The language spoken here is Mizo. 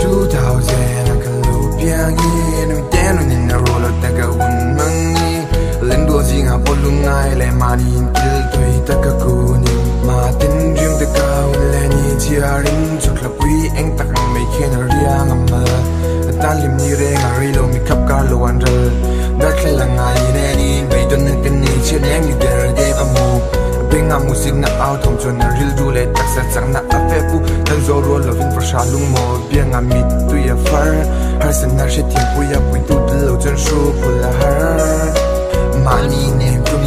2000 ka lo piangin mi te nunin a rual lo taka hun hmangin Lengdual zingah pawh lungngai leh mahni inkil tawih taka kunin Mahtin rim te ka hun leh ni chhiarin chhukhlapui eng tak ang mai khian a riang a mal A tan hlim ni reng a rei lo mi khap kar lo an ral Darthlalang ngaiin enin beidawnna ka nei chhiat leng ni der dep a mu A beng a musikna au thawm chuan a rilru leh taksa chakna a fe pu Tan zawh rual lovin fahra lungmaw bianga mittui a far Harsatna hrethiam puia puitu tel lo chuan hru phul a har. Mahni nem tu.